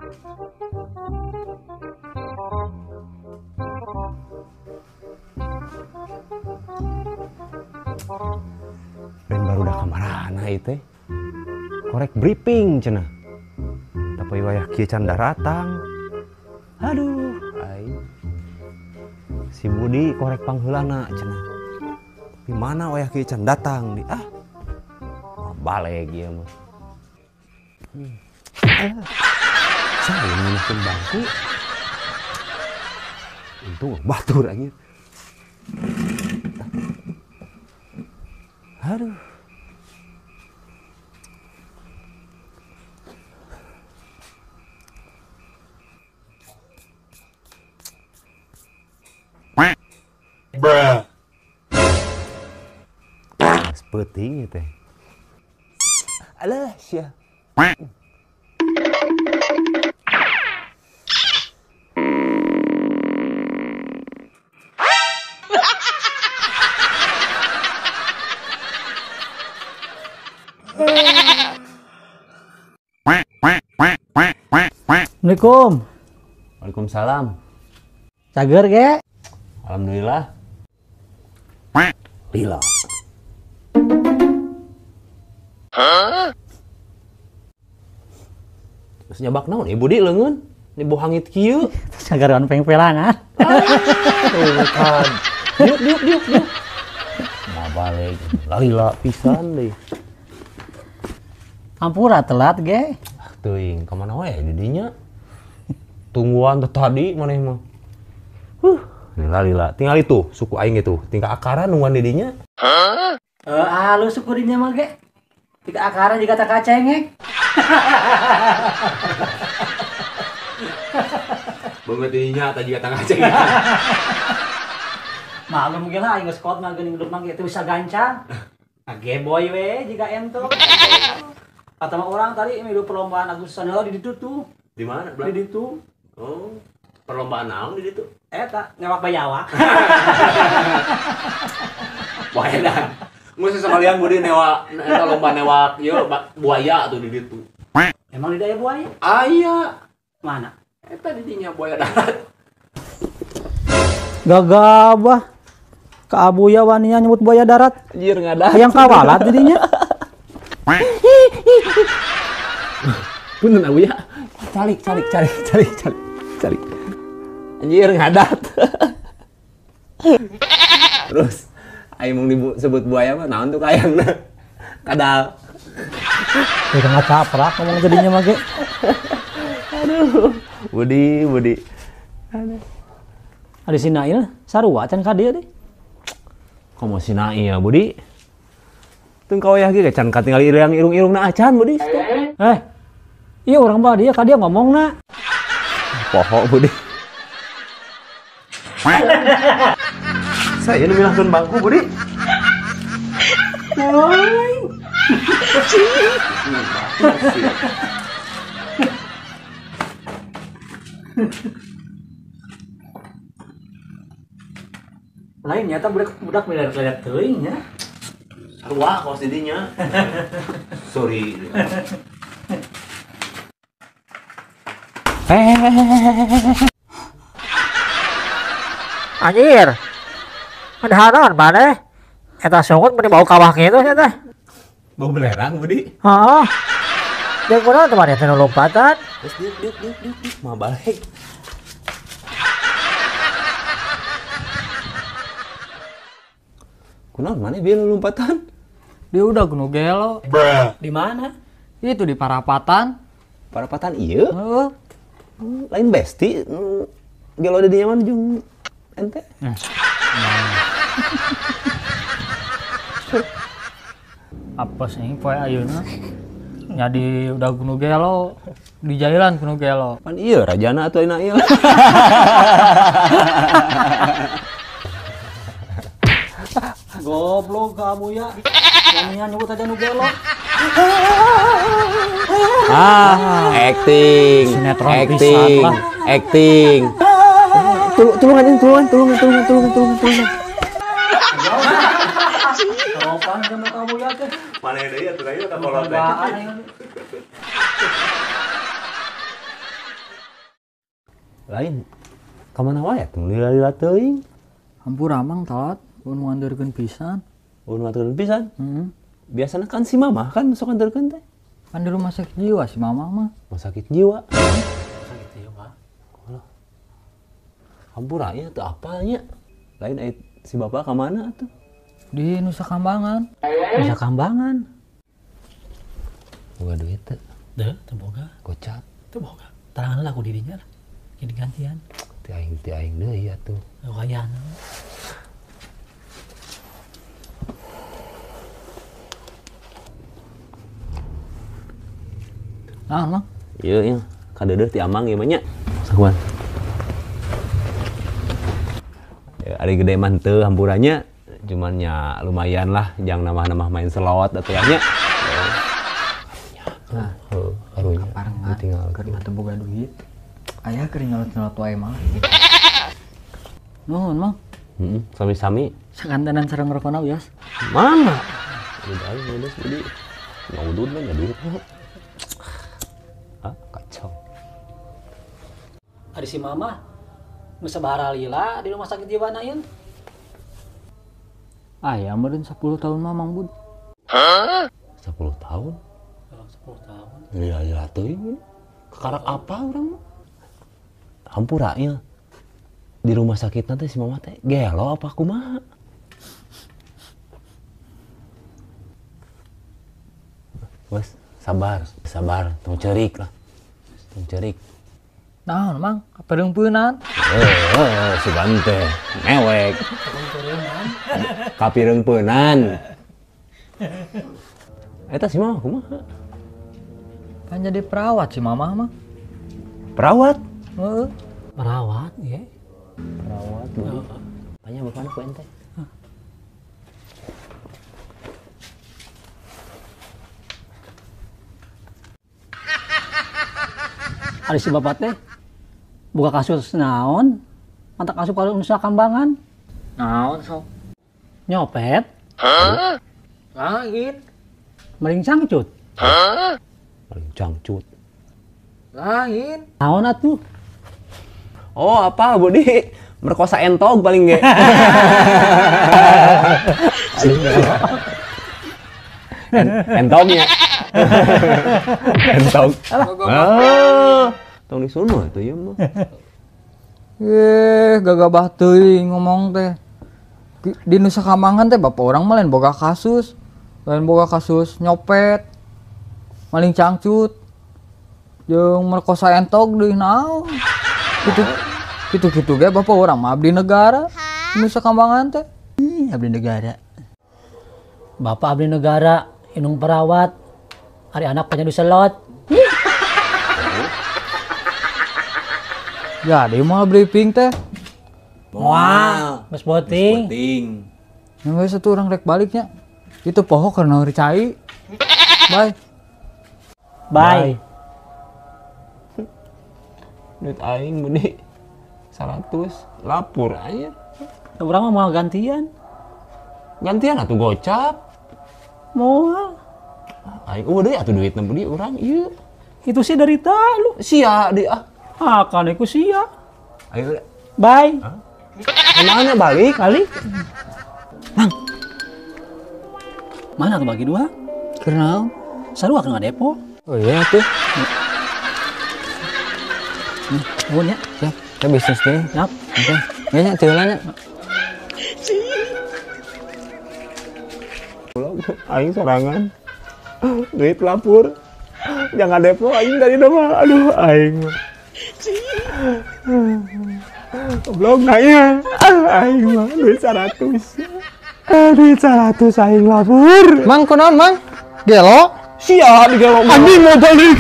Dan baru udah kamarana itu korek briefing cenah. Tapi wayah kieu can daratang. Aduh, ai. Si Budi korek pangheulana cenah. Tapi mana wayah kieu can datang di ah. Balik ieu mah. Saya ngeunakeun bangku. Untung batur anjir. Aduh. Bruh. Peuting teh. Alah sia. Assalamualaikum. Waalaikumsalam. Cager ge? Alhamdulillah. Lila. Hah? Terus nyabak naon ibu di leungeun? Ni bohangit kieu. Terus cagaran pengpelangan. Tuh kan. Diuk diuk diuk diuk. Mau balik. Lalila pisan deui. Ampura telat ge. Teuing ka mana wae di dinya? Tungguan teh tadi maneh mah. Ini lalila. Tinggal itu suku aing itu. Tinggal akaran nungguan di dinya. Hah? Halus suku dinya mah ge. Tinggal akaran juga tak kacengek. Banget dinya tadi juga tak kacengek. Maklum ge lah aing geus kot mah geuning hidup mah ge teu bisa gancang. Ngageboy we jiga ento. Kata mah orang tadi milu perlombaan Agustusan heula di ditu tuh. Di mana? Di ditu. Oh, perlombaan naon di ditu? Eta ngewak bayawak. Buaya dah. Geus sekalian Budi newak eta lomba newak ieu buaya tuh di ditu. Emang di daya buaya? Aya. Mana? Eta di dinya buaya darat. Gagabah. Ka Abuya waninya nyebut buaya darat. Anjir ngadah. Yang kawalat jadinya. Punten Abuya. Calik calik calik calik calik calik. Anjir ngadat. Terus aing mung disebut buaya mah naon tuh kayangna. Kadal. Udah ngacaprak ngomong jadinya mah ge. Aduh. Budi, Budi. Aduh. Ada si Nail sarua can ka dieu deh. Komo si Nail Budi? Tung kawayah ge can katingali irung-irungna acan Budi. Eh. Iya orang mah dia ka dia ngomongna. Poho Budi. Saya nu milahkeun bangku Budi. Woi. Lain nyata budak miliar-miliar teuing nya. Sarua kos didinya. Sorry. Anjir. Ada naon maneh? Eta sungut meni bau kawah kitu nya teh. Bau belerang Budi. Heeh. Jeung kunaon teh maneh teh nu lompatan? Geus diuk diuk diuk diuk diuk mah balik. Kunaon maneh bieu lompatan? Dia udah nu gelo. Di mana? Itu di Parapatan. Parapatan ieu? Heeh. Lain besti gelo di dinya mah jeung ente. Apa sih poe ayeuna? Nya di udah nu gelo, di jailan nu gelo. Pan ieu rajana atuh ayeuna ieu. Goblok kamu ya. Wanian nyebut aja nu gelo. Ah, acting. Sinetron acting, pisan lah. Acting. Tulungan ini, tulungan, tulungan, tulungan, tulungan, tulungan, tulungan. Sopan sama kamu ya teh. Mana deui atuh ayeuna ka kolot teh. Lain ka mana wae atuh lila-lila teuing. Hampura Mang telat, mun nganterkeun pisan. Mun nganterkeun pisan? Heeh. Biasana kan si mama kan sok nganterkeun teh. Kan di rumah sakit jiwa si mama mah. Rumah sakit jiwa. Sakit jiwa. Alah. Hampura nya teu apal nya. Lain aya si bapak ka mana atuh? Di Nusa Kambangan. Nusa Kambangan. Boga duit teu? Teu, teu boga. Gocap. Teu boga. Tarangan lah ku dirinya lah. Jadi gantian. Ti aing deui atuh. Lumayan. Nah, Mang. Ieu ieu kadeudeuh ti Amang ieu mah nya. Sakuan. Ya, ari gede mah teu hampurannya, cuman nya lumayan lah jang nambah-nambah main selawat atuh nya. Nah, heuh, karunya. Kaparengan tinggal keur mah teu boga duit. Aya keur nyelot-nyelot wae mah. Nuhun, Mang. Heeh, sami-sami. Sakantenan sareng rokona wios. Mana? Udah aing geus budi. Ngaudud mah nya duit. Ah, kacau. Ari si mama nu sabaraha lila di rumah sakit jiwa na ieu? Aya meureun 10 tahun mah Mang Bud. Hah? 10 tahun? 10 tahun. Lila-lila teuing. Kekarak apa urang mah? Hampura ieu. Di rumah sakit nanti si mama teh gelo apa kumaha? Bos, sabar, sabar, tong ceurik lah. Tong ceurik. Naon, Mang? Kapireungpeunan? Sugan teh mewek. Kapireungpeunan. Eta si mama kumaha? Kan jadi perawat si mama mah. Perawat? Heeh. Perawat, ye. Perawat, Budi. Tanya bapakna ku ente. Ari si bapak teh buka kasus naon? Mantak asup ka Nusa Kambangan. Naon sok? Nyopet. Hah? Lain. Maling cangcut. Hah? Maling cangcut. Lain. Naon atuh? Oh, apa Budi? Merkosa entog paling ge. Entognya. Entog. Ah, tong disunuh atuh ieu mah. Gagabah teuing ngomong teh. Di Nusa Kambangan teh bapak orang mah lain boga kasus. Lain boga kasus nyopet, maling cangcut, jeung merkosa entog deui naon. Gitu ge bapak orang mah abdi negara. Di Nusa Kambangan teh. Ih, abdi negara. Bapak abdi negara, indung perawat. Ari anak panjang diselot. Jadi mau briefing teh. Wah, geus boting. Geus satu orang rek baliknya. Itu poho karena cai. Bye. Bye. Duit aing Budi 100 lapor aja. Urang mah mau gantian. Gantian atuh gocap. Moal. Aing eueuh deui atuh duitna Budi urang ieu. Itu sih derita lu. Sia deui ah. Ah, kan aku sia. Ayo. Bye. Hah? Kemana balik? Balik. Mang. Mana tuh bagi dua? Kenal. Sarua ke ngadepo. Oh iya tuh. Nuhun ya. Siap. Kita bisnis deh. Siap. Oke. Nya teu nya. Aing sorangan. Duit lapor. Jangan depo aing dari nama. Aduh aing mah. Goblok nanya. Aing mah duit 100. Duit 100 aing lapor. Mang kunaon, Mang? Gelo? Sia digelo. Anjing mau balik.